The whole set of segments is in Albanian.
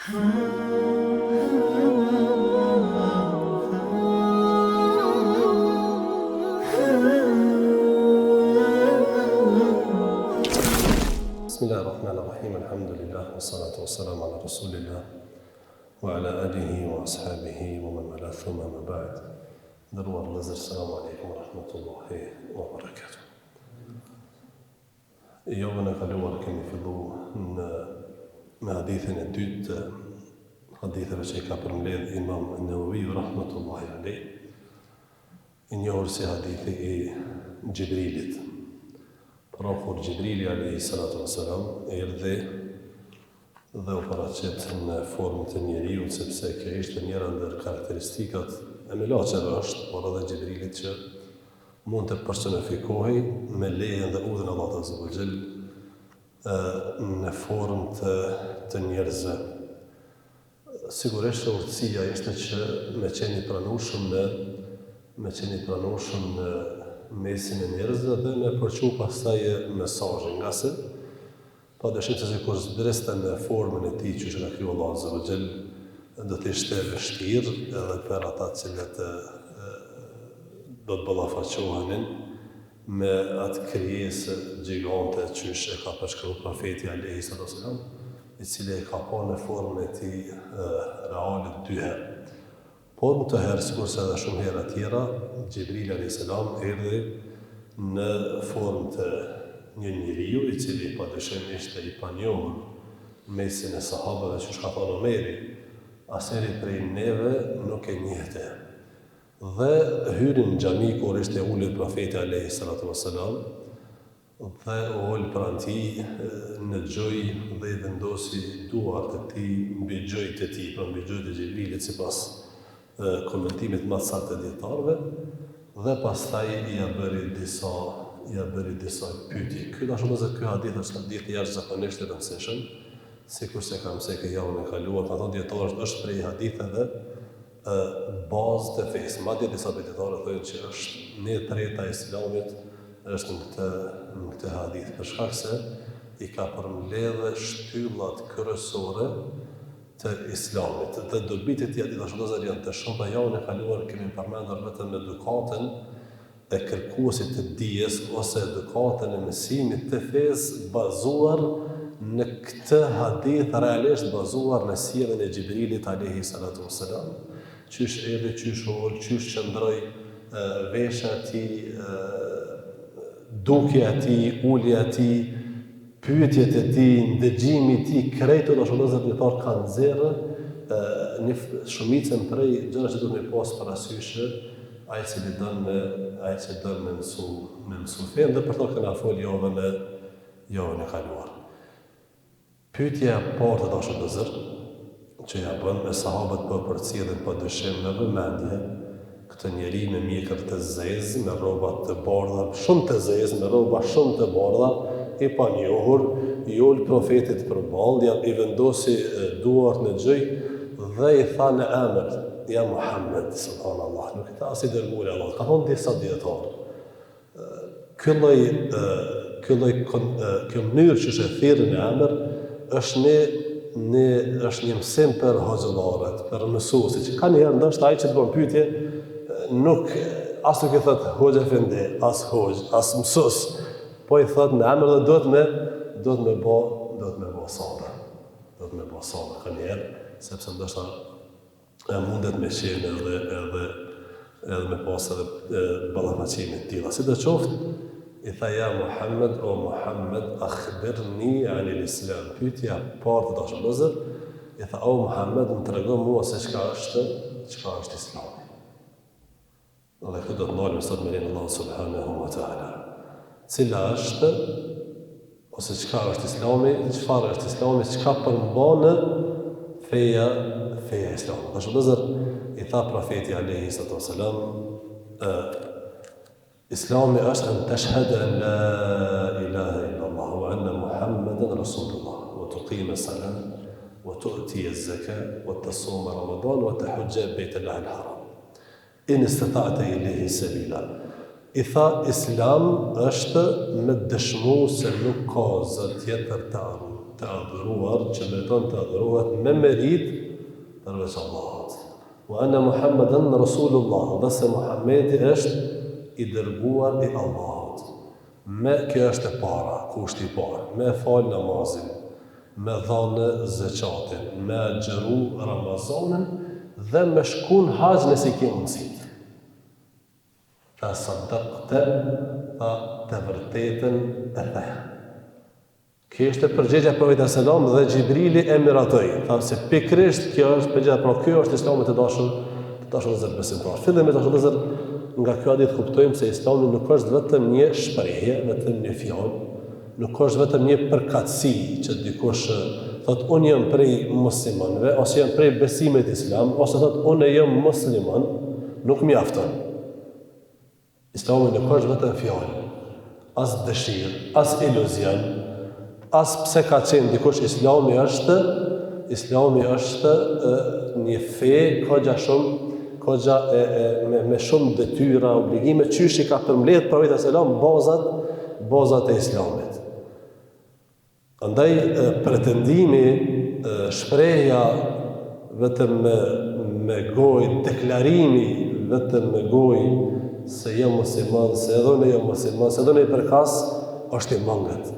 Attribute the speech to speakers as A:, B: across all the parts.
A: بسم الله الرحمن الرحيم الحمد لله والصلاة والسلام على رسول الله وعلى آله وأصحابه ومن والاه ثم ما بعد Nderuar vëllezër, selamu alaikum rahmetullahi wa barakatuh. Javën e kaluar kemi fillu në me hadithin e dytë të haditheve që i ka përmbledh Imam Neveviu rahmetullahi alejh, i njohur si hadithi i Xhibrilit. Pra kur Xhibrili alejhi salatu vesselam erdhi dhe u paraqit në formë të njeriut sepse kjo ishte njëra ndër karakteristikat e melaqeve është, por edhe Xhibrilit që mund të personifikohej me lejen dhe urdhrin e Allahut azza wa xhel në formë të të njerëzve. Sigurisht se urtësia ishte që me qenë i pranueshëm në me qenë i pranueshëm në mesin e njerëzve dhe me përçu pastaj mesazhin, ngase Pa dyshim se sikur zbriste në formën e tij qysh e ka kriju Allahu azza wa xhel, do të ishte e vështirë edhe për ata të cilët do të ballafaqohenin me atë krijesë gjigante qysh e ka përshkru profeti alejhi salatu wasalam, i cili e ka pa në formën e tij reale dy herë. Por në këtë herë, sikurse edhe shumë herë tjera, Xhibrili alejhi selam erdhi në formë të një njeriu, i cili pa dyshim ishte i panjohur në mesin e sahabëve, qysh ka thënë Omeri, asnjëri prej neve nuk e njihte. Dhe hyri në xhami kur ishte ulur Profeti alejhi salatu ves selam, Dhe u ul pranë tij në gjuj dhe i vendosi duart e tij mbi gjujt e tij, pra mbi gjujt e Xhibrilit sipas komentimit më të saktë të dijetarëve, dhe pastaj ia bëri disa ia bëri disa pyetje. Ky dashur vëllezër, ky hadith është hadith jashtëzakonisht i rëndësishëm, sikurse kam cekë javën e kaluar, kanë thënë dijetarët është prej haditheve bazë të fesë. Madje disa prej dijetarëve thonë që është një e treta e Islamit është në këtë në këtë hadith, për shkak se i ka përmbledhë shtyllat kryesore të Islamit. Dhe dobitë e këtij hadithi dashur vëllezër janë të shumta. Javën e kaluar kemi përmendur vetëm edukatën e kërkuesit të dijes ose edukatën e mësimit të fesë bazuar në këtë hadith realisht bazuar në sjelljen e Xhibrilit alejhi salatu ves selam, qysh erdhi, qysh u ul, qysh qëndroi veshja e tij, dukja e tij, ulja e tij, pyetjet e tij, ndëgjimi i tij, krejt këto dashur vëllezër dijetarët kanë nxjerrë një shumicën prej gjërave që duhet me pas parasysh ai që don me ai që don me mësu me mësu fenë dhe për to kena fol javën e javën e kaluar. Pyetja e parë të dashur vëllezër që ja bën e sahabët po e përcjellin pa dyshim me vëmendje këtë njeri me mjekër të zezë, me rroba të bardha, shumë të zezë, me rroba shumë të bardha, i panjohur, iu ul profetit përballë, ja i vendosi duart në gjuj dhe i tha në emër, Ja Muhammed, subhanallah, nuk i tha as i dërguari i Allahut, kanë thonë disa dijetarë. Ky lloj ky lloj kjo mënyrë që e thirri në emër është një një është një mësim për hoxhallarët, për mësuesit, që kanjëherë ndoshta ai që të bën pyetje nuk as nuk i thot hoxhë efendi, as hoxhë, as mësues, po i thot në emër dhe duhet me duhet me bë, duhet me bë sabër. Duhet me bë sabër kanjëherë, sepse ndoshta e mundet me qenë edhe edhe edhe me pas edhe ballafaqime të tilla. Sidoqoftë, i tha ja Muhammed, o Muhammed, akhbirni anil islam. Pyetja e parë të dashur vëllezër, i tha o Muhammed, më trego mua se çka është, çka është Islami. Dhe këtu do të ndalemi sot me lejen e Allahut subhanahu wa taala. Cila është ose çka është Islami, çfarë është Islami, çka përmban feja, feja islame. Dashur vëllezër, i tha profeti alayhi salatu wasalam, Islami është en teshhede en la ilaha illa Allah wa anna Muhammeden Rasulullah wa tuqime salat wa tu'ti zeka wa tasuma Ramadan wa tahujja bejt Allah al-haram. In istata'te ilejhi sebila. I tha Islam është me dëshmu se nuk ka zot tjetër të adhuruar. të adhuruar që meriton të adhurohet me meritë përveç Allahut. Wa anna Muhammeden Rasulullah, dhe se Muhammedi është i dërguar i Allahut. Me kjo është e para, kushti i parë, me fal namazin, me dhanë zeqatin, me agjëru Ramazanin dhe me shku në haxh nëse i ke mundësitë. Tha sadakte, tha të vërtetën e the. Kjo ishte përgjigja e Profetit alejhi selam dhe Xhibrili e miratoi. Tha se pikërisht kjo është përgjigja, pra kjo është Islami të dashur, të dashur vëllezër besimtarë. Fillimisht të dashur vëllezër, nga ky hadith kuptojmë se Islami nuk është vetëm një shprehje, vetëm një fjalë, nuk është vetëm një përkatësi që dikush thotë unë jam prej muslimanëve ose jam prej besimit islam ose thotë unë jam musliman, nuk mjafton. Islami nuk është vetëm fjalë, as dëshirë, as iluzion, as pse ka qenë dikush Islami është Islami është e, një fe kogja shumë kogja e, e, me, me shumë detyra, obligime, qysh i ka përmbledh profeti alejhi selam bazat, bazat e Islamit. Andaj pretendimi, shprehja vetëm me me gojë, deklarimi vetëm me gojë se jam musliman, se edhe unë jam musliman, se edhe unë i përkas, është i mangët.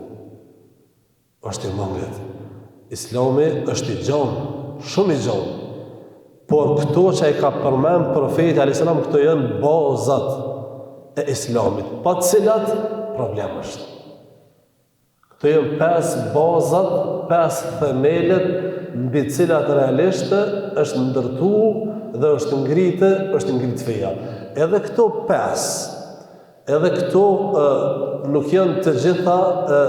A: Është i mangët. Islami është i gjanë, shumë i gjanë. Por këto që i ka përmend profeti alayhis salam këto janë bazat e Islamit, pa të cilat problem është. Këto janë pesë bazat, pesë themelet mbi të cilat realisht është ndërtu dhe është ngritë, është ngritë feja. Edhe këto pesë, edhe këto e, nuk janë të gjitha e,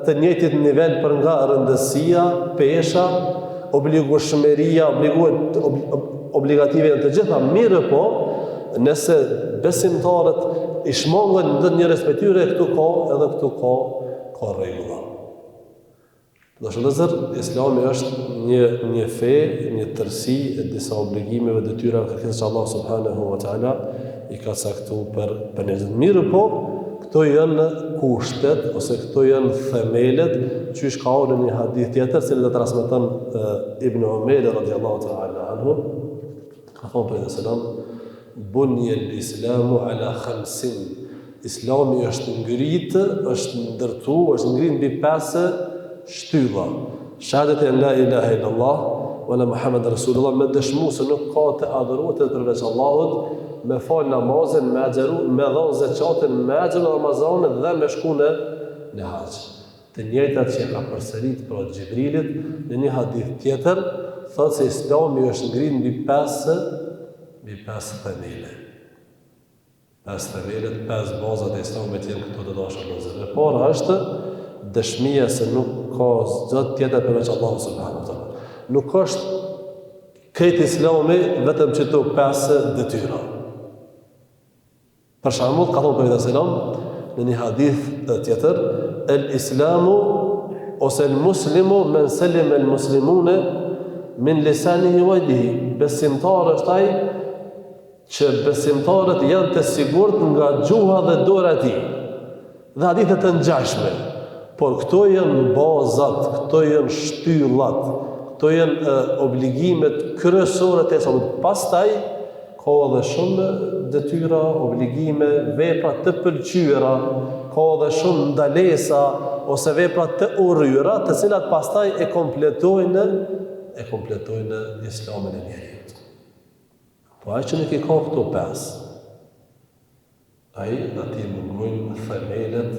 A: të njëjtit nivel për nga rëndësia, pesha, obligueshmëria, obliguet, ob, obligative janë të gjitha, mirëpo, nëse besimtarët i shmangen ndonjërës prej tyre, këtu ka edhe këtu ka, ka rregulla. Të dashur vëllezër, islami është një, një fe, një tërësi e disa obligimeve, detyrave, kërkesave që Allah subhanahu wa ta'ala i ka caktu për, për njerëzit. Mirëpo, këto janë kushtet, ose këto janë themelet, qysh ka ardhur në një hadith tjetër, cilin e transmeton Ibn Omeri, radiallahu ta'ala anhu, Ka thonë profeti alejhi selam, Bunijel islamu ala khamsin. Islami është ngritë, është ndërtu, është ngritë mbi pesë shtylla. Shahadeti en la ilaha illallah wa anna Muhammeden Rasulullah, me dëshmu se nuk ka të adhuruar tjetër përveç Allahut, me fal namazin, me agjëru, me dhon zeqatin, me agjëru Ramazanin dhe me shku në në haxh. Të njëjtat që e ka përsërit pra Xhibrilit në një hadith tjetër, thotë se Islami është ngritë mbi pesë mbi pesë themele. Pesë themelet, pesë bazat e Islamit janë këto të dashur vëllezër. E para është dëshmia se nuk ka zot tjetër përveç Allahut subhanahu wa taala. Nuk është krejt Islami vetëm qëto pesë detyra. Për shembull, ka thënë profeti alejhi selam në një hadith tjetër, el islamu ose el muslimu men selim el muslimune min lisanihi wa yadihi. Besimtar është ai që besimtarët janë të sigurt nga gjuha dhe dora e tij. Dhe hadithe të ngjashme. Por këto janë bazat, këto janë shtyllat, këto janë e, obligimet kryesore të Islamit. Pastaj ka edhe shumë detyra, obligime, vepra të pëlqyera, ka edhe shumë ndalesa ose vepra të urryera, të cilat pastaj e kompletojnë e kompletojnë Islamin e njeriut. Po ai që nuk i ka këto pesë, Ai atij i mungojnë themelet,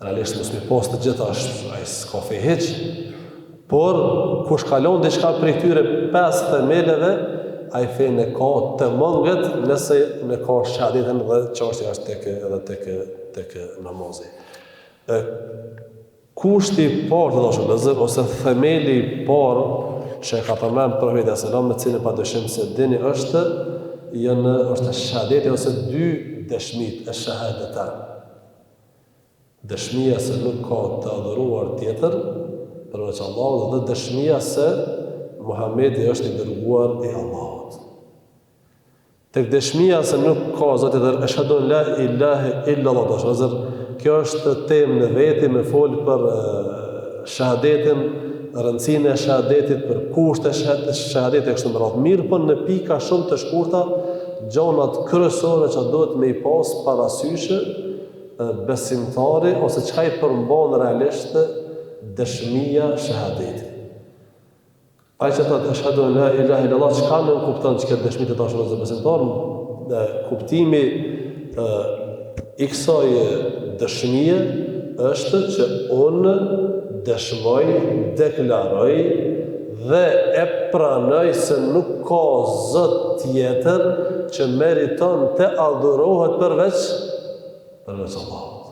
A: realisht mos me i pas të gjitha është, ai s'ka fe hiç, por kush ka lon diçka prej këtyre pesë themeleve, ai fenë e ka të mangët nëse nuk e ka shahadetin dhe çështja është tek edhe tek tek namazi. E Kushti i parë të dashur vëllezër ose themeli i parë që e ka përmend profeti alejhi selam me të cilin padyshim se dini është janë është shahadeti ose dy dëshmitë e shahadetan. Dëshmia se nuk ka të adhuruar tjetër përveç Allahut dhe dëshmia se Muhamedi është i dërguar i Allahut. Tek dëshmia se nuk ka zot tjetër, eshhedu en la ilahe illa Allah, të dashur vëllezër, kjo është temë në veti me fol për e, shahadetin, rëndësinë e shahadetit, për kushtet e shahadetit e kështu me radhë. Mirëpo në pika shumë të shkurta, gjonat kryesore që duhet me i pas parasysh besimtari ose çka i përmban realisht dëshmia shahadetit. Ai që thotë eshhedu en la ilahe illallah, çka nënkupton që kjo dëshmi të dashur vëllezër besimtarë, kuptimi e, i kësaj dëshmie është që unë dëshmoj, deklaroj dhe e pranoj se nuk ka zot tjetër që meriton të adhurohet përveç përveç Allahut.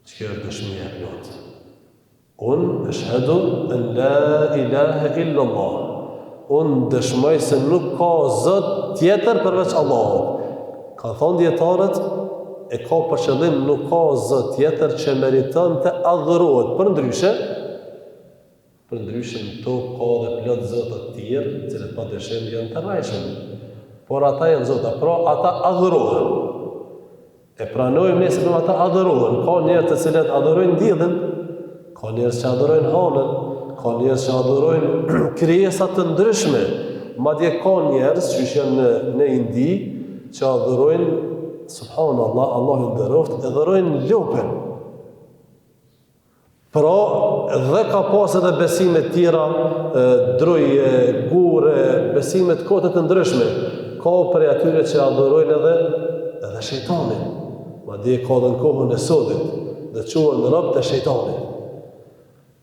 A: Që kjo është dëshmia e plotë. Unë eshhedu en la ilahe illa Allah. Unë dëshmoj se nuk ka zot tjetër përveç Allahut. Kanë thonë dijetarët, e ka për qëllim nuk ka zot tjetër që meriton të adhurohet. Përndryshe, përndryshe në tokë ka dhe plot zota të tjerë, të cilët pa dyshim janë të rrejshëm. Por ata janë zota, pra ata adhurohen. E pranojmë ne se do ata adhurohen. Ka njerëz të cilët adhurojnë diellin, ka njerëz që adhurojnë hanën, ka njerëz që adhurojnë krijesa të ndryshme. Madje ka njerëz që janë në, në Indi që adhurojnë subhanallah, Allahu i nderoftë, adhurojnë lopën. Pra, dhe ka pas edhe besime tjera, druj, gure, besime të kota të ndryshme. Ka prej atyre që adhurojnë edhe, edhe shejtanin. Madje ka dhe në kohën e sodit, dhe quhen robët e shejtanit.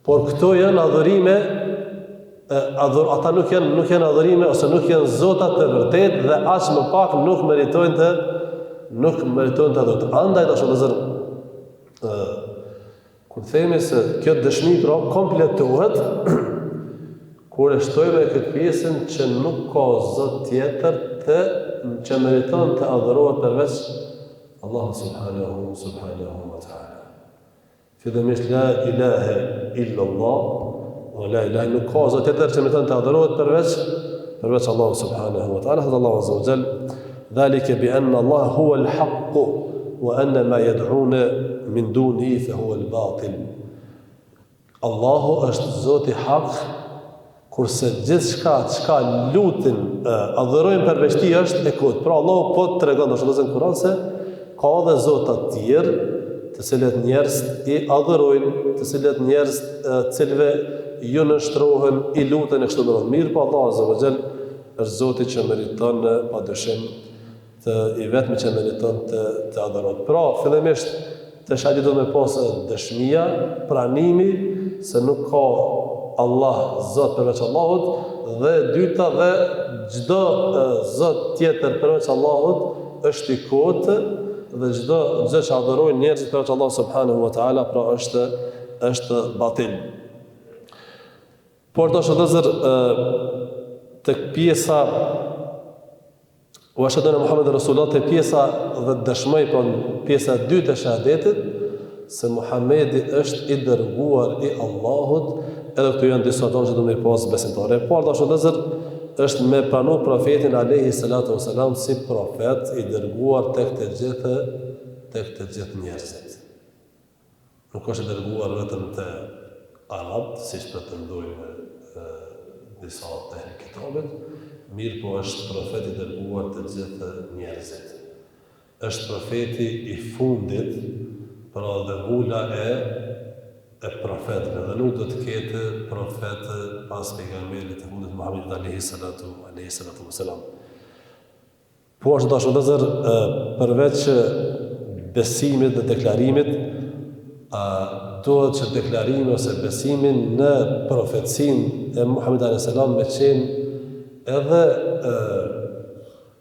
A: Por këto janë adhurime, adhur, ata nuk janë, nuk janë adhurime, ose nuk janë zota të vërtetë, dhe aq më pak nuk meritojnë të, nuk meritojnë të adhurohen. Andaj, të dashur vëllezër, Kur themi se kjo dëshmi pra kompletohet kur e shtojmë këtë pjesën që nuk ka zot tjetër të që meriton të adhurohet përveç Allahu subhanahu subhanahu wa taala. Fillimisht la ilahe illa Allah, o la ilahe nuk ka zot tjetër që meriton të adhurohet përveç përveç Allahu subhanahu wa taala. Thotë Allahu azza wa jall Dhalike bi anna Allah huwa al-haqq wa anna ma yad'un min dunihi fa huwa al-batil. Allahu është Zoti hak, kurse gjithçka çka lutin, adhurojnë përveç tij është e kotë. Pra Allahu po të tregon dashur vëllezër në Kur'an se ka edhe zota të tjerë, të cilët njerëzit i adhurojnë, të cilët njerëzit të cilëve ju nënshtrohen, i luten e kështu me radhë. Mirëpo Allahu azza wa jall Është Zoti që meriton pa dyshim të i vetmi që meriton të të adhurohet. Pra, fillimisht te shahadeti duhet me pas dëshmia, pranimi se nuk ka Allah Zot përveç Allahut dhe e dyta dhe çdo Zot tjetër përveç Allahut është i kotë dhe çdo gjë që adhurojnë njerëzit përveç Allahut subhanahu wa taala pra është është batil. Por dashur vëllezër tek pjesa Wa eshhedu enne Muhammeden Rasulullah te pjesa dhe dëshmoj pra pjesa e dytë e shahadetit se Muhammedi është i dërguar i Allahut edhe këtu janë disa gjona që do me i pas besimtari. E para dashur vëllezër është me pranu profetin alejhi salatu wasalam si profet i dërguar tek të gjithë tek të gjithë njerëzit. Nuk është i dërguar vetëm te arabët, siç pretendojnë disa të ehli kitabit, mirëpo është profet i dërguar te gjithë njerëzit. Është profeti i fundit, pra dhe vula e e profetëve dhe nuk do të ketë profet pas pejgamberit të fundit Muhammedit alejhi salatu alejhi salatu wasalam. Po ashtu dashur vëllezër, përveç besimit dhe deklarimit, duhet që deklarimi ose besimi në profecinë e Muhamedit alayhis salam me qenë edhe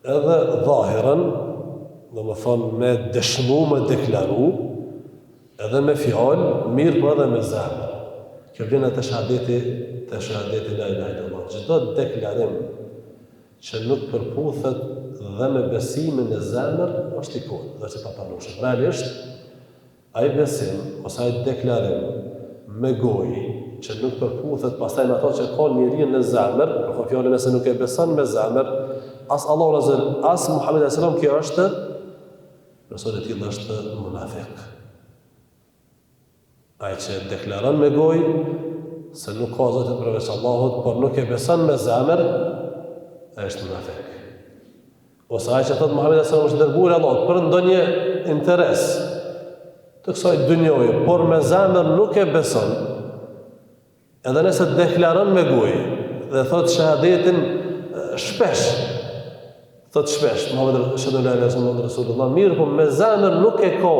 A: edhe dhahiren, domethonë me dëshmu, me deklaru, edhe me fjalë, mirëpo edhe me zemër. Kjo vjen te shahadeti, te shahadeti la ilaha illallah. Çdo deklarim që nuk përputhet dhe me besimin në zemër është i kotë dhe është i papranueshëm. Realisht, ai besim ose ai deklarim me gojë që nuk përputhet pastaj me ato që ka njeriu në zemër, me thënë fjalën nëse nuk e beson me zemër, as Allahun azza as Muhamedin alayhis salam, kjo është personi i tillë është munafik. Ai që deklaron me gojë se nuk ka zot përveç Allahut, por nuk e beson me zemër, është munafik. Ose ai që thotë Muhamedi sallallahu alaihi wasallam është i dërguar i Allahut për ndonjë interes të kësaj dynjaje, por me zemër nuk e beson, Edhe nëse deklaron me gojë dhe thotë shahadetin shpesh, thotë shpesh, Muhammed eshhedu en la ilahe illallah Muhammed Rasulullah, mirëpo me zemër nuk e ka,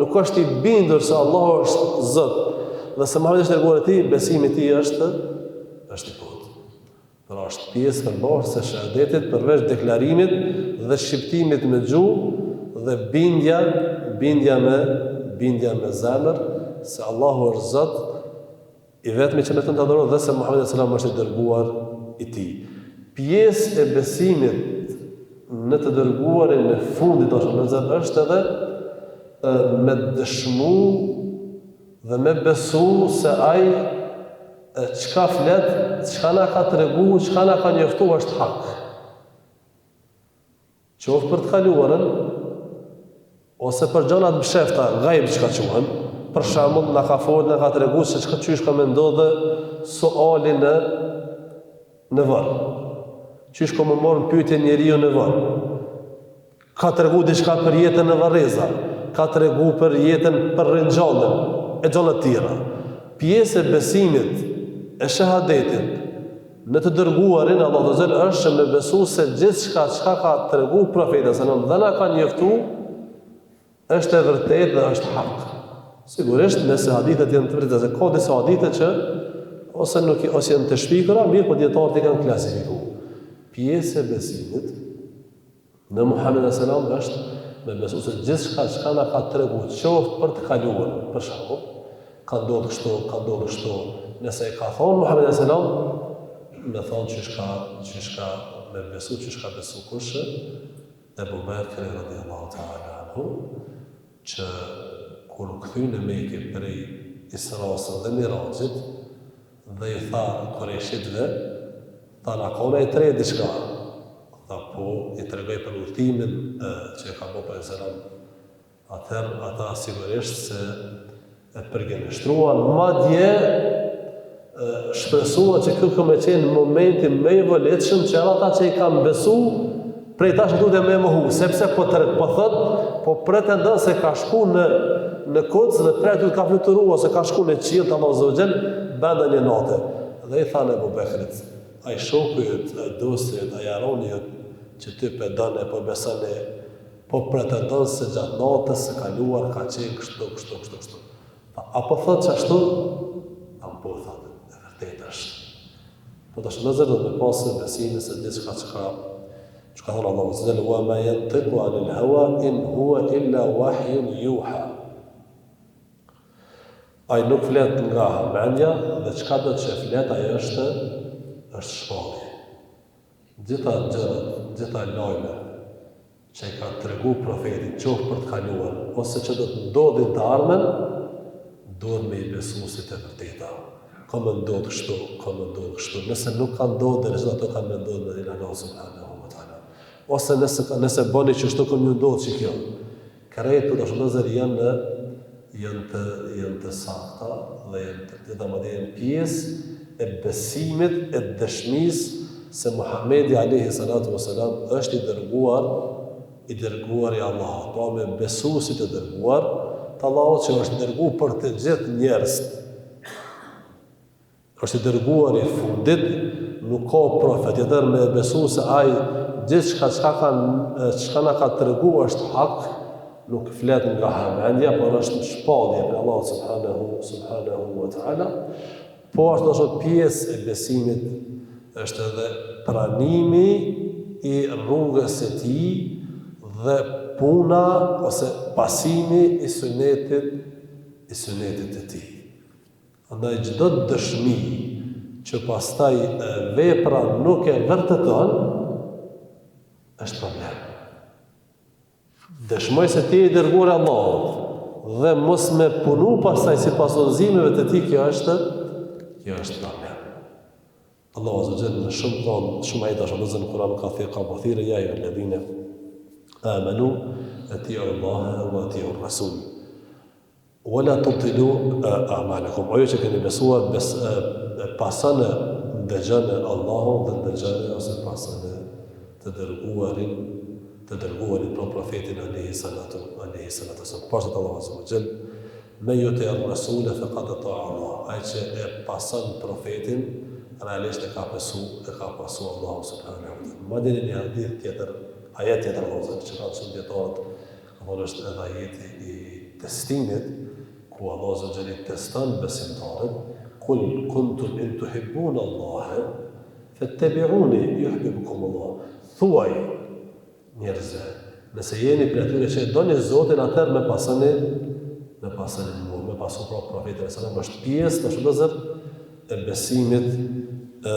A: nuk është i bindur se Allahu është Zot dhe se Muhamedi është i dërguar i tij, besimi i tij është është i kotë. Pra është pjesë përbërëse e shahadetit përveç deklarimit dhe shqiptimit me gjuhë dhe bindja, bindja me bindja me zemër se Allahu është Zot i vetmi që meriton të adhurohet dhe se Muhamedi sallallahu alaihi wasallam është i dërguar i tij. Pjesë e besimit në të dërguarin e fundit të vëllezër është edhe me dëshmu dhe me besu se ai çka flet, çka na ka tregu, çka na ka njoftu është hak. Qoftë për të kaluarën, ose për gjëra të mshefta, gajb çka quhen, për shembull na ka fol, na ka tregu se çka qysh ka me ndodhë suali në në varr. Qysh ka me u marrë në pyetje njeriu në varr. Ka tregu diçka për jetën në varreza, ka tregu për jetën për ringjalljen e gjëra të tjera. Pjesë e besimit e shahadetit në të dërguarin e Allahut azze xhel është që me besu se gjithçka çka ka tregu profeti sallallahu alajhi wasallam dhe na ka njoftu është e vërtetë dhe është hak. Sigurisht, nëse hadithet janë të vërteta, se ka disa hadithe që ose nuk ose janë të shpikura, mirëpo dijetarët i kanë klasifiku. Pjesë e besimit Në Muhammed alejhi selam është me besu se gjithçka çka na ka tregu qoftë për të kaluarën, për shembull, ka ndodhur kështu, ka ndodhur kështu, nëse e ka thonë Muhammed alejhi selam, me thonë qysh ka, qysh ka, me besu qysh ka besu kush, Ebu Bekri radiallahu ta'ala anhu, që kur u kthy në Mekë prej Israsë dhe Miraxhit, dhe i tha kurejshitëve, tha na ka na i tre diçka, tha po, i tregoi për udhëtimin që e ka bo për selam, atëherë ata sigurisht se e përgënjeshtruan, madje shpresuan që ky ka me qenë momenti më i volitshëm që edhe ata që i kanë besu prej tash e tutje me mohu, sepse po të po thot, po pretendon se ka shku në në Kuds dhe prej aty ka fluturu ose ka shku në qiell të Allahut azze ve xhel brenda një nate. Dhe i thanë Ebu Bekrit, ai shoku yt, ai dosti yt, ai jarani yt që ti pe don e po beson e po pretendon se gjatë natës së kaluar ka qenë kështu, kështu, kështu, kështu. Tha, a po thotë qashtu? Thanë, po, tha, e vërtetë është. Po tash vëllezër do të pasë besimin se gjithçka çka çka thonë Allahu azze ve xhel, wa ma yantiqu anil hawa in huwa illa wahyun yuha. Ai nuk flet nga hamendja dhe çka do që flet ajo është është shpallje. Gjitha gjërat, gjitha lajmet që i ka tregu profeti, qoftë për të kaluarën, ose që do të ndodhin të ardhmen, duhet me i besu si të vërteta. Ka me ndodhë kështu, ka me ndodhë kështu. Nëse nuk ka ndodhë, deri sot ato kanë me ndodhë me lejen e Allahut subhanahu wa ta'ala. Ose nëse, nëse bëni qështu, ka me ju ndodhë që kjo. Krejt këto tash vëllezër janë janë të janë të sakta dhe janë të vërteta madje janë pjesë e besimit e dëshmisë se Muhamedi alayhi salatu wasalam është i dërguar i dërguar i Allahut. Pra me besu si të dërguar të Allahut që është dërgu për të gjithë njerëzit. Është i dërguar i fundit, nuk ka profet tjetër me besu se ai gjithçka çka ka çka na ka tregu është hak, nuk flet nga hamendja, por është shpallje prej Allahut subhanahu subhanahu wa taala. Po ashtu është pjesë e besimit është edhe pranimi i rrugës së tij dhe puna ose pasimi i sunetit i sunetit të tij. Andaj çdo dëshmi që pastaj vepra nuk e vërteton, është problem. Dëshmoj se ti je i dërguar i Allahut dhe mos me punu pastaj sipas udhëzimeve të tij, kjo është kjo është problem. Allahu azza wa jall në shumë kënd, shumë ajete ashtu vëllezër në Kur'an ka thirr ka bo thirrje ja ejjuhelledhine amanu atiu Allahe wa atiu Rasul. Wala tubtilu a'malakum, o ju që keni besuar, bes, pasone, ndëgjone Allahun dhe ndëgjone ose pasone të dërguarin, të dërguarin pra profetin alejhi salatu, alejhi salatu selam. Po ashtu Allahu azza wa jall, men yuti ar-rasula faqad ata Allah. Ai që e pason profetin, realisht e ka pasu, e ka pasu Allahu subhanahu wa taala. Madje në një hadith tjetër, ajet tjetër vëllazër, që kanë shumë dijetarët Thonë është edhe ajeti i testimit, ku Allahu azza wa jall i teston besimtarët, kul kuntum in tuhibbun Allahe, fettebi'uni juhbibkum Allah. Thuaj njerëzve, nëse jeni prej atyre që e doni Zotin, atëherë më pasoni, më pasoni mua, me pasu pra profetin alejhi selam, është pjesë, të vëllezër, e besimit e,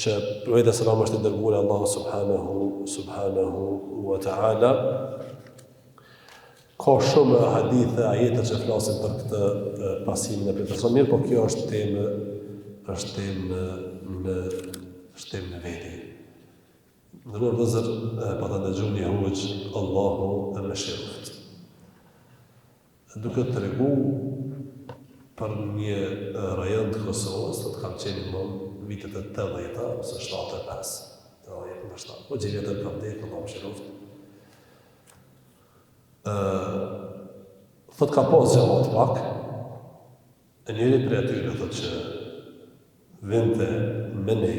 A: që profeti alejhi selam është i dërguar i Allahut subhanahu subhanahu wa taala ka shumë hadithe ajete që flasin për këtë pasimin e profetit alejhi selam po kjo është temë është temë në është temë në veti Nderuar vëllezër, pata ndëgju një hoxhë Allahu e mëshiroftë. Duke tregu për një rajon të Kosovës, thotë kam qenë në vitet e 80-ta ose 75, 80 ndoshta. Po gjë vjetër ka vdekë, Allahu mëshiroftë. Ë thot ka pas xhemat pak. E njëri prej atyre thot që vinte me ne,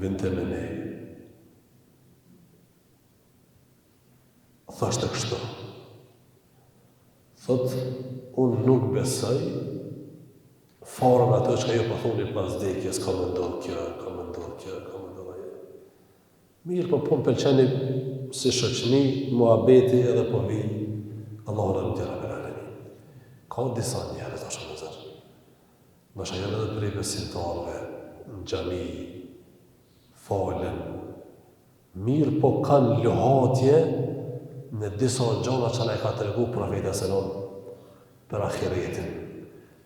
A: vinte me ne. Thoshte kështu. Thot, unë nuk besoj fare në ato çka ju po thoni pas vdekjes, ka me ndodhë kjo, ka me ndodhë kjo, ka me ndodhë ajo. Mirë, po po më pëlqeni si shoqni, muhabeti edhe po vi, Allahu na rujtë rabbil alemin. Ka disa njerëz, të dashur vëllezër, ndoshta janë edhe prej besimtarëve në xhami, falen, Mirëpo kanë luhatje në disa gjana që na i ka tregu Profeti alejhi selam për ahiretin,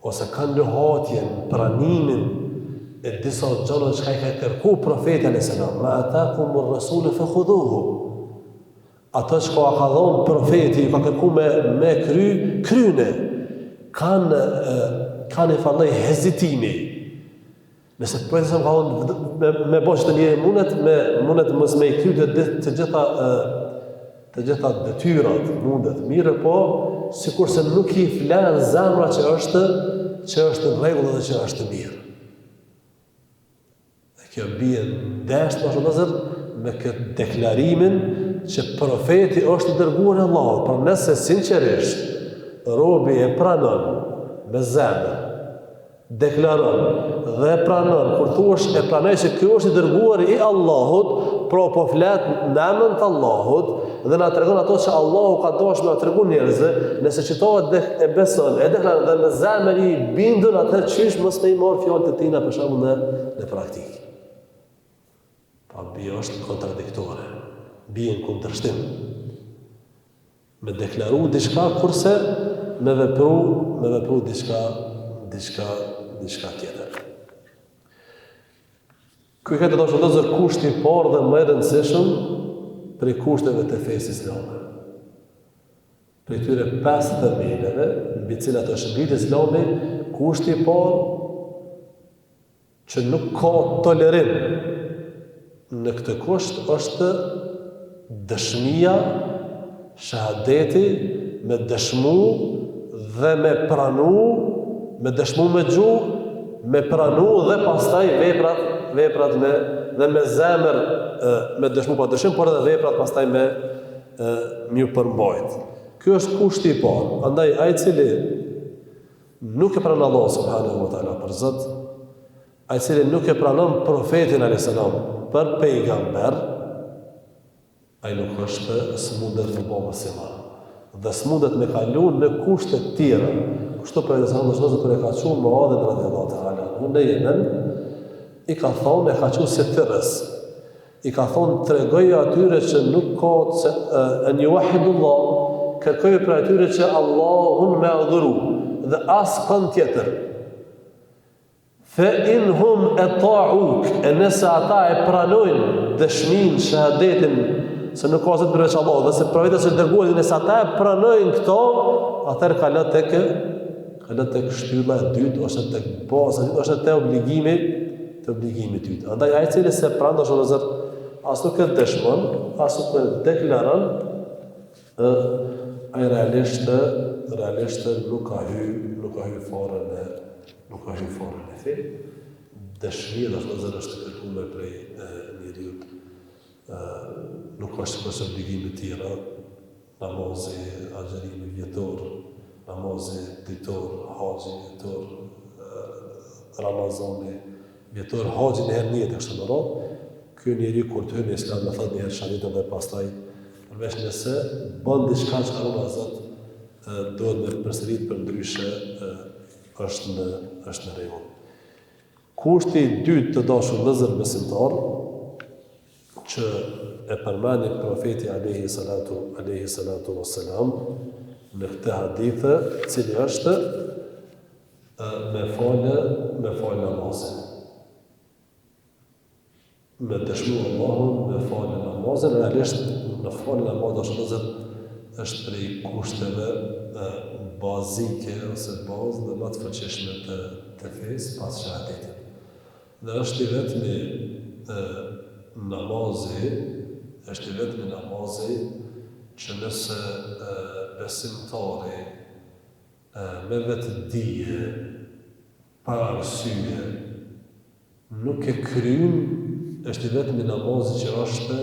A: ose kanë luhatje në pranimin e disa gjana çka i ka kërku Profeti alejhi selam, ma atakum ar-rasulu fakhudhuhu. Ato çka ka dhonë Profeti, ju ka kërku me me kry, kryne. Kanë kanë një farë lloj hezitimi. Nëse Profeti alejhi selam ka thonë me, me bo që të njeri mundet, me, mundet mos me i kry të, të gjitha të gjitha detyrat, mundet mirë, po sikurse nuk i flen zemra që është që është në rregull dhe që është mirë. Dhe kjo bie ndesh të dashur vëllezër me këtë deklarimin që profeti është i dërguar i Allahut, por nëse sinqerisht robi e pranon me zemër deklaron dhe e pranon, kur thuash e pranoj se ky është i dërguari i Allahut, pra po flet në emër të Allahut dhe na tregon ato që Allahu ka dashur me na tregu njerëzve, nëse qëto e, e beson, e deklaron dhe me zemër i bindun atëherë qysh mos me i marr fjalët e tina për shembull në në praktikë. Pa bie është kontradiktore, bie në kundërshtim. Me deklaru diçka kurse me vepru, me vepru diçka, diçka, diçka tjetër. Ky të dashur vëllezër kushti i parë dhe më i rëndësishëm prej kushteve të fesë islame. Prej tyre pesë themeleve mbi cilat është ngritë Islami, kushti i parë që nuk ka tolerim në këtë kusht është dëshmia, shahadeti, me dëshmu dhe me pranu, me dëshmu me gjuhë, me pranu dhe pastaj veprat, veprat me dhe me zemër me dëshmu pa dyshim, por edhe veprat pastaj me me ju përmbajt. Ky është kushti i parë. Andaj ai i cili Nuk e pranon Allahun subhanahu wa taala për Zot, ai i cili nuk e pranon profetin alayhis salam për pejgamber, ai nuk është s'mundet me bo musliman dhe s'mundet me kalu në kushte të tjera. Kështu për e salam dhe kur e ka çu Muadhin radiallahu ta'ala në Jemen, i ka thonë e ka çu si thirrës. I ka thonë tregoju atyre që nuk ka se en juvehhidullah, kërkoju prej atyre që Allahun me adhuru dhe askënd tjetër. Fe in hum eta'uk, e nëse ata e pranojnë dëshminë, shahadetin. se nuk ka zot përveç Allahut dhe se profeti është i dërguar nëse ata e pranojnë këto, atëherë kalon tek kalon tek shtylla e dytë ose tek baza e dytë ose te obligimi te obligimi i dytë. Andaj ai i cili s'e pranon të dashur vëllezër, as nuk e dëshmon, as nuk e deklaron, ë ai realisht realisht nuk ka hy, nuk ka hy fare në nuk ka hy fare në fe. Dëshmia të dashur vëllezër është e kërkuar prej njeriut. Ë nuk është sikurse obligime tjera, namazi, agjërimi vjetor, namazi ditor, haxhi vjetor, Ramazani vjetor, haxhi një herë në jetë e kështu me radhë. Ky njeri kur të hyn në Islam e thotë një herë shahadetën dhe pastaj përveç nëse bën diçka që runa Zot duhet me përsërit përndryshe është në është në rregull. Kushti i dytë të dashur vëllezër besimtar që e përmendi profeti alayhi salatu alayhi salatu wassalam në këtë hadith, cili është me falë me falë namazin. Me dëshmu Allahun, me falë namazin, realisht me falë namazin, të dashur vëllezër, është prej kushteve bazike ose bazë dhe më të fuqishme të, të fesë pas shahadetit. Dhe është i vetmi e, namazi, është i vetmi namazi që nëse e, besimtari e, me vetëdije pa arsye Nuk e kryen, është i vetmi namazi që është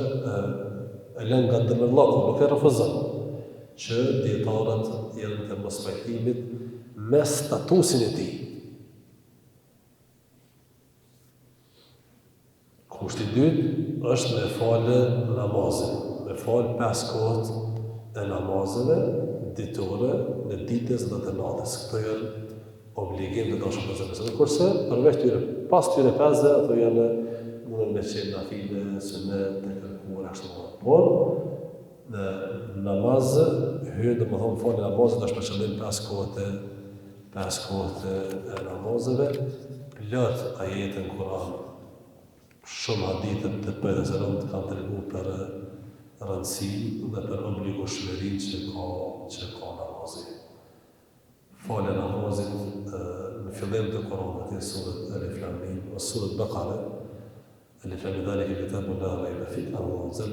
A: e lën nga dëmërllaku, nuk e refuzon, që dijetarët janë të mospajtimit me statusin e tij. Kushti i dytë është me falë namazin, me falë pesë kohët e namazeve ditore në ditës dhe të natës. Këto janë obligim të dashur vëllezër. Kurse përveç tyre, pas tyre pesëve, ato janë mundën me qenë nafile, sunet, të kërkuar ashtu më. Por në namaz hyn domethënë falja e namazit është për qëllim pesë kohët e pesë kohët e namazeve, plot ajete në Kur'an, shumë hadithe të Profetit sallallahu alajhi wasallam kanë tregu për rëndësinë dhe për obligueshmërinë që ka që ka namazi. Falja e namazit në fillim të Kuranit, në suret Elif Lam Mim, ose suret Bekare, Elif Lam Mim dhalikel kitabu la rejbe fih, Allahu azze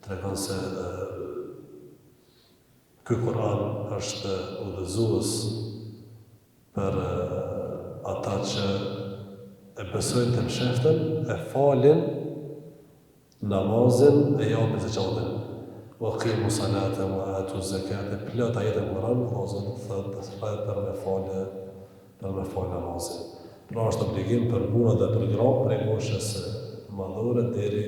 A: tregon se ky Kuran është udhëzues për ata që e besojnë të msheftën, e falin Namazin e japin zeqatin. Wa aqimu salate wa atu zekate, plot ajete në Kur'an, Allahu Zot thotë thërret për me falë për me falë namazin. Pra është obligim për burra dhe për gra prej moshës madhore deri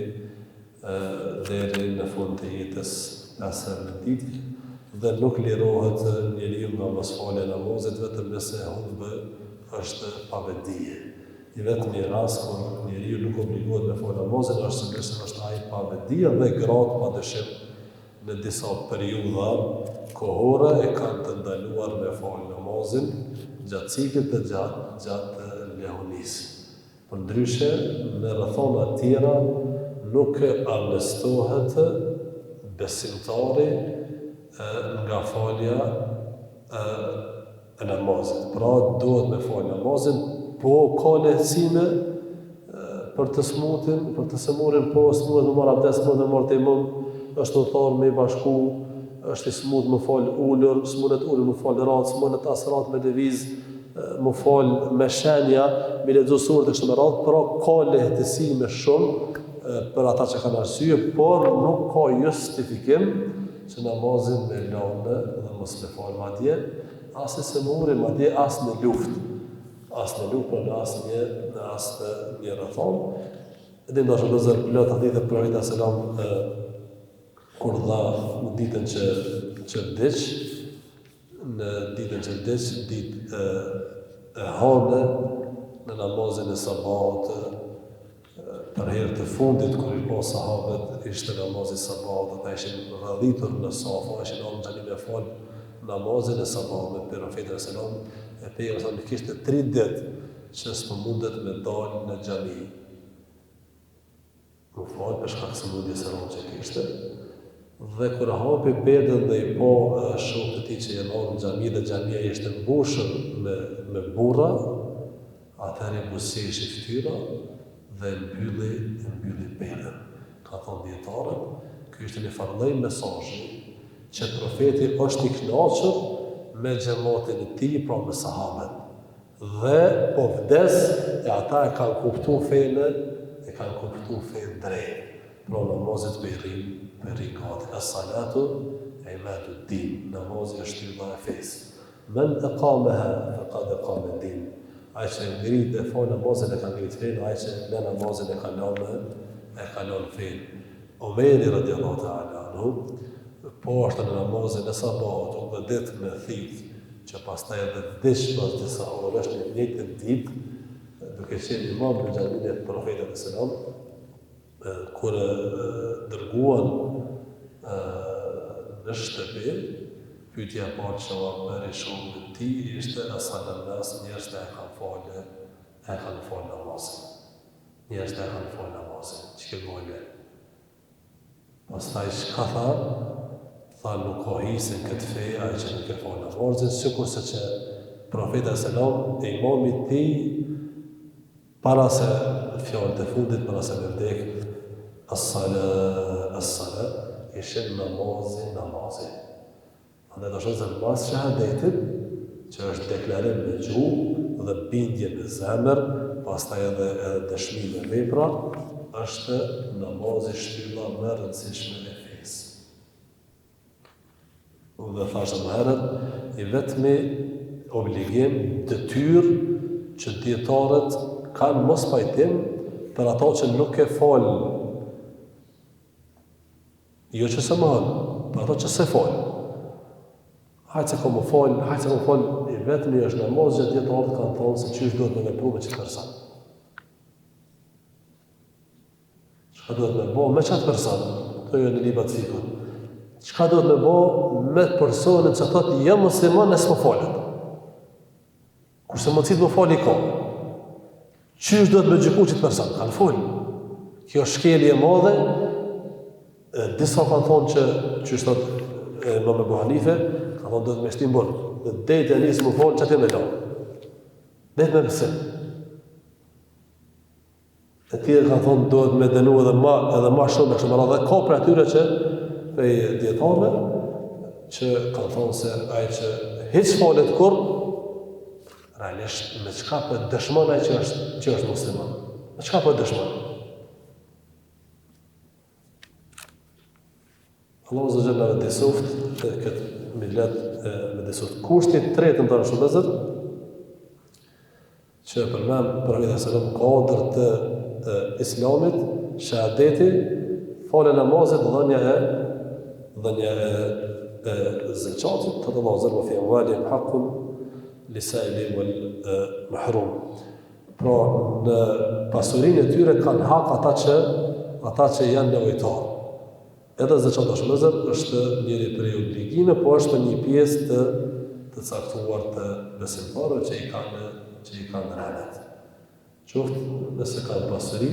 A: deri në fund të jetës pesë herë në ditë dhe nuk lirohet njeriu nga mosfalja e namazit vetëm nëse e humbë është pa vetëdije. I vetmi rast kur njeriu nuk obligohet me falë namazin është se nëse është ai pa vetëdije dhe gratë pa dyshim në disa periudha kohore e kanë të ndaluar me falë namazin gjatë ciklit dhe gjatë gjatë lehonisë. Përndryshe, në rrethana tjera nuk amnistohet besimtari nga falja e e namazit. Pra duhet me fal namazin, po ka lehtësime për të smutin, për të sëmurin, po s'mundet me marr abdes, s'mundet me marr tejemum, është udhëtar me i bashku, është i smut me fal ulur, s'mundet ulur me fal ratë, s'mundet as ratë me lëviz, me fal me shenja, me lexu suret e kështu me radhë, pra ka lehtësime shumë për ata që kanë arsye, por nuk ka justifikim që namazin me lanë dhe mos me falë madje, as i sëmuri, madje as në luftë, as në luftë, por në asnjë, në asnjë rrethanë. E dimë të dashur vëllezër plot hadithe Profeti alejhi selam kur dha në ditën që, që vdiq, në ditën që vdiq, ditë e, e hane, në namazin e sabahut, Për herë të fundit kur i pa sahabët ishte namazi i sabahut, ata ishin radhitur në safa, ishin ardhur në xhami me fal namazin e sabahut me Profetin alejhi selam, e pejgamberi alejhi selam kishte tri ditë që s'po mundet me dal në xhami. M'u falë për shkak sëmundjes së rëndë që kishte, dhe kur e hapi perden dhe i pa shokët e tij që janë ardhur në xhami dhe xhamia ishte mbushur me me burra, atëherë i buzëqeshi fytyra dhe e mbylli e mbylli perden. Kanë thonë dijetarët, ky ishte një farë lloj mesazhi që profeti është i kënaqur me xhematin e tij, pra me sahabët. Dhe po vdes e ata e kanë kuptu fenë, e kanë kuptu fenë drejt. Pra namazit po i rrin, po i rrin gati. Es-salatu imadu din, namazi është shtylla e fesë. Men eqameha fekad ekame din. Ai që e ngrit e fal namazin e ka ngrit fenë, ai që e lë namazin e ka lënë e ka lënë fenë. Omeri radiallahu ta'ala anhu, po ashtu në namazin e sabahut u godit me thikë që pastaj edhe vdiq pas disa orësh në të njëjtën ditë, duke qenë imam në xhaminë e Profetit alejhi selam, kur e dërguan në shtëpi, pyetja e parë që ua bëri shokëve të tij ishte a sal-len nas, njerëzit e kanë falë, e kanë falë namazin. Njerëzit e kanë falë namazin. Çka gole? Pastaj çka tha? Tha nuk ka hise në këtë fe ai që nuk e fal namazin, sikurse që Profeti alejhi selam e imami i tij para se fjalët e fundit para se me vdek as-sala as-sala ishin namazi namazi. Andaj do thotë se mas shahadetit, që është deklarim me gjuhë dhe bindje me zemër, pastaj edhe edhe dëshmi me vepra, është namazi shtylla më e rëndësishme e fesë. Dhe thashë më herët, i vetmi obligim, detyrë që dijetarët kanë mospajtim për ato që nuk e falin Jo që s'e mohon, për ato që s'e fal. Hajt se ka m'u fal, hajt se ka m'u fal, i vetmi është namaz që dijetarët kanë thonë se qysh duhet me vepru me qëtë person. Çka duhet me bo me qatë person, këto janë në libra të fikhut. Çka duhet me bo me personin që thot jam musliman e s'po falet. Kurse mundësitë m'u falë i ka. Qysh duhet me gjyku qëtë person? Kanë folë. Kjo shkelje e madhe, e, disa kanë thonë që, qysh thot imam Ebu Hanife, kanë thonë duhet me shti n'burg. Dhe deri t'ia nisë m'u falë, qaty me lanë. Deri me mësim. E tjerë kanë thonë duhet me dënu edhe ma, edhe ma shumë e kështu me radhë. Dhe ka prej atyre që prej dijetarëve që kanë thonë se ai që hiç s'falet kurrë, realisht me çka po dëshmon ai që është që është musliman. Me çka po dëshmon? Allahu azza jalla na lehtësoft dhe këtë milet e lehtësoft. Kushti i tretë të dashur vëllezër, që e përmend profeti alejhi selam kuadër të, të islamit, shahadeti, falja e namazit, dhënia e dhënia e e zeqatit, thotë Allahu azza wa fi amwalihim haqqun lisaili wal mahrum. Pra në pasurinë e tyre kanë hak ata që ata që janë nevojtarë. Edhe zeqati të dashur vëllezër është njëri prej obligime, po është për një pjesë të të caktuar të besimtarëve që i kanë që i kanë renet. Qoftë nëse kanë pasuri,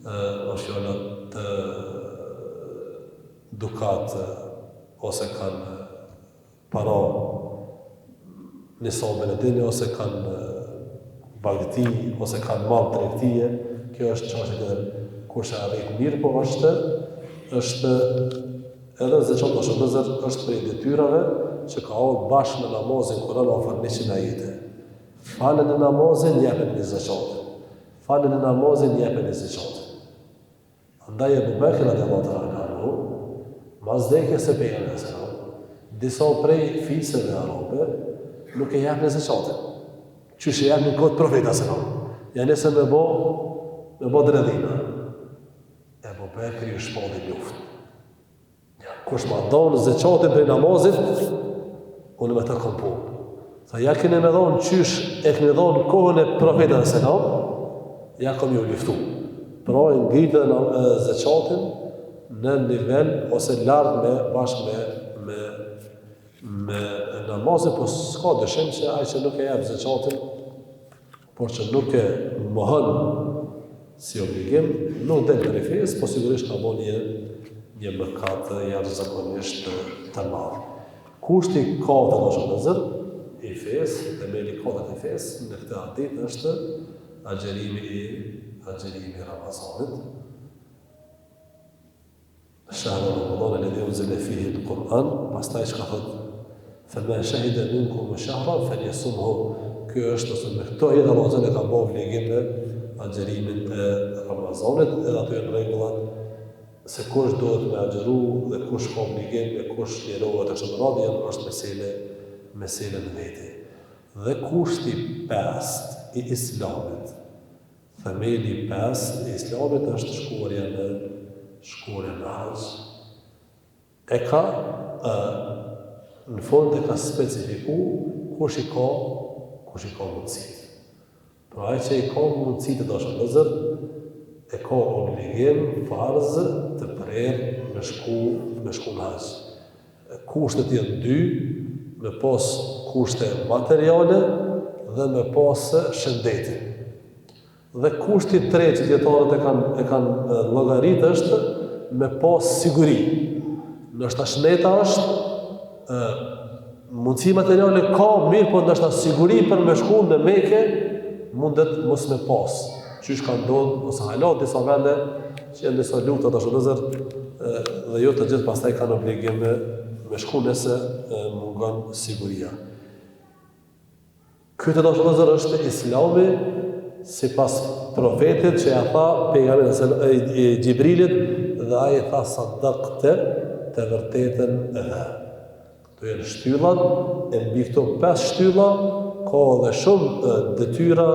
A: është fjala të dukat ose kanë para nisabin e dini ose kanë bagëti ose kanë mall tregtie, kjo është çështje tjetër kush e arrit mirë, po është është edhe zeqati të dashur vëllezër është prej detyrave që ka ardhur bashkë me namazin Kur'an afër 100 ajete. Faleni namazin, jepeni zeqatin. Faleni namazin, jepeni zeqatin. Andaj Ebu Bekri radiallahu ta'ala anhu, mas vdekjes së pejgamberit alejhi selam, disa prej fiseve arabe nuk e jepnin zeqatin. Qysh e jepnin n'kohë t'profetit alejhi selam. Ja nisën me bo, me bo dredhina. Ebu Bekri ju shpalli luftë. Kush ma don zeqatin prej namazit, unë me të kom punë. Tha, ja keni me dhonë qysh e keni dhonë kohën e profetit alejhi selam, ja kom ju luftu. Pra e ngritë edhe zeqatin në nivel ose lartë me bashkë me, me, me namazin, po s'ka dyshim që ai që nuk e jep zeqatin, por që nuk e mohon. si obligim, nuk del prej fesë, po sigurisht ka bo një, një mëkat jashtëzakonisht të madh. Kushti i katërt, të dashur vëllezër, i fesë, themeli i katërt i fesë, në këtë hadith është agjërimi i agjërimi i Ramazanit. Shahru Ramadan alladhi unzila fihi al-Quran, pastaj çka thot? Fe men shahida minkum ash-shahra falyasumhu. Ky është ose me këto ajete Allahu azze ka bërë obligim me agjërimin e Ramazanit, edhe ato janë rregullat se kush duhet me agjëru dhe kush ka obligim e kush lirohet e kështu me radhë janë është mesele mesele në vete. Dhe kushti pestë i Islamit Themeli i pestë i Islamit është shkuarja në shkuarja në haxh. E ka ë në fund e ka specifiku kush i ka kush i ka mundësitë. Pra ai që i ka mundësitë të dashur vëllezër, e ka obligim farz të prerë me shku me shku në haxh. Kushtet janë dy, me pas kushte materiale dhe me pas shëndetin. Dhe kushti i tretë që dijetarët e kanë e kanë llogarit është me pas siguri. Ndoshta shneta është ë mundësi materiale ka mirë, po ndoshta siguri për me shku në Mekë mundet mos me pas. Qysh ka ndodhë, ose hala disa vende, që janë disa lufta të dashur vëllezër, dhe jo të gjithë pastaj kanë obligim me, me shku nëse mungon siguria. Ky të dashur vëllezër është islami sipas profetit që ja tha pejgamberit e Xhibrilit dhe ai i tha sadakte të vërtetën e the. Këto janë shtyllat, e mbi këto pesë shtylla ka edhe shumë detyra,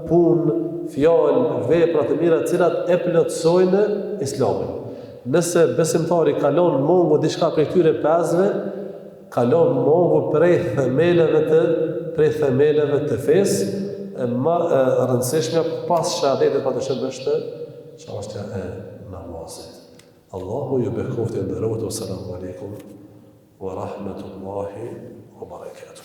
A: punë, fjalë, vepra të mira të cilat e plotësojnë Islamin. Nëse besimtari ka lon mangu diçka prej këtyre pesëve, ka lon mangu prej themeleve të prej themeleve të fesë, e ma e rëndësishmja pas shahadetit pa dyshim është çështja e namazit. Allahu ju bekoftë e nderoftë, Selamu alejkum wa rahmetullahi wa barakatuh.